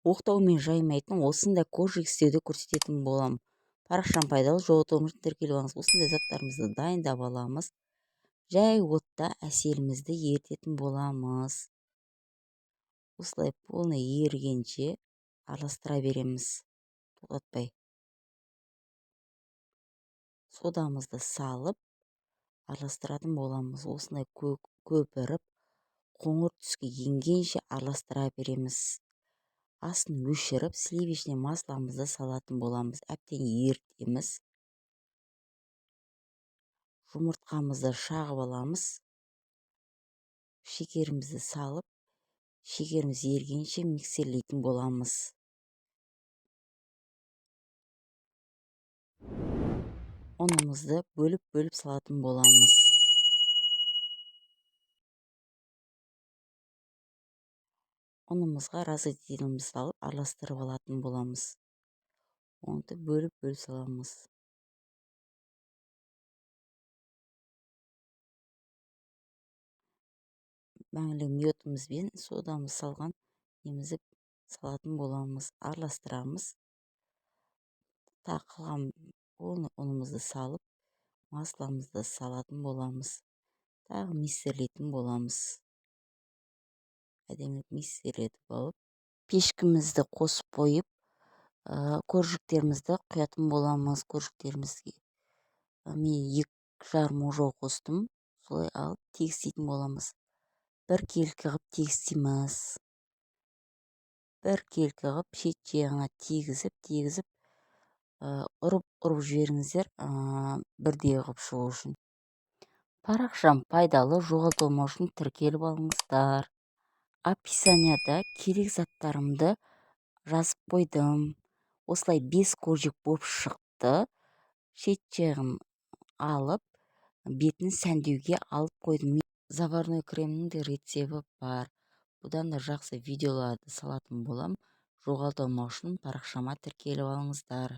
Оқтаумен жаймайтын осындай коржик істеуді көрсететін боламын. Парақшам пайдалы, жоғалтуым үшін тіркеліп алыңыз. Осындай заттарымызды дайындап аламыз. Жай отта әселімізді ерітетін боламыз. Осылай полный ерігенше араластыра береміз, тоқтатпай. Содамызды салып араластыратын боламыз. Осындай көпіріп, қоңыр түске енгенше араластыра береміз. Астын өшіріп, сливочный масломызды салатын боламыз. Әбден ерітеміз. Жұмыртқамызды шағып аламыз. Шекерімізді салып, шекеріміз ерігенше миксерлейтін боламыз. Ұнымызды бөліп-бөліп салатын боламыз. Ұнымызға разрыхлителімізді салып, араластырып алатын боламыз. Оны бөліп-бөліп саламыз. Мәңгілік мёдімізбен содамыз салған немізді салатын боламыз. Араластырамыз. Тағы қалған полный ұнымызды салып, масломызды салатын боламыз. Тағы миксерлейтін боламыз. Әдемілеп миксерлетіп алып, пешкімізді қосып қойып, коржиктерімізді құятын боламыз. Коржиктерімізге мен 2,5 ожау қостым. Солай алып тегістейтін боламыз. Бір келкі қылып тегістейміз. Бір келкі қылып шет жағына тегізіп, ұрып-ұрып жіберіңіздер, бірдей қылып шығу үшін. Парақшам пайдалы, жоғалтылмау үшін тіркеліп алыңыздар. Описанияда керек заттарымды жазып қойдым. Осылай 5 коржик болып шықты. Шет жағын алып, бетін сәндеуге алып қойдым. Заварной кремнің де рецепті бар. Бұдан да жақсы видеоларды салатын болам. Жоғалтылмау үшін парақшама тіркеліп алыңыздар.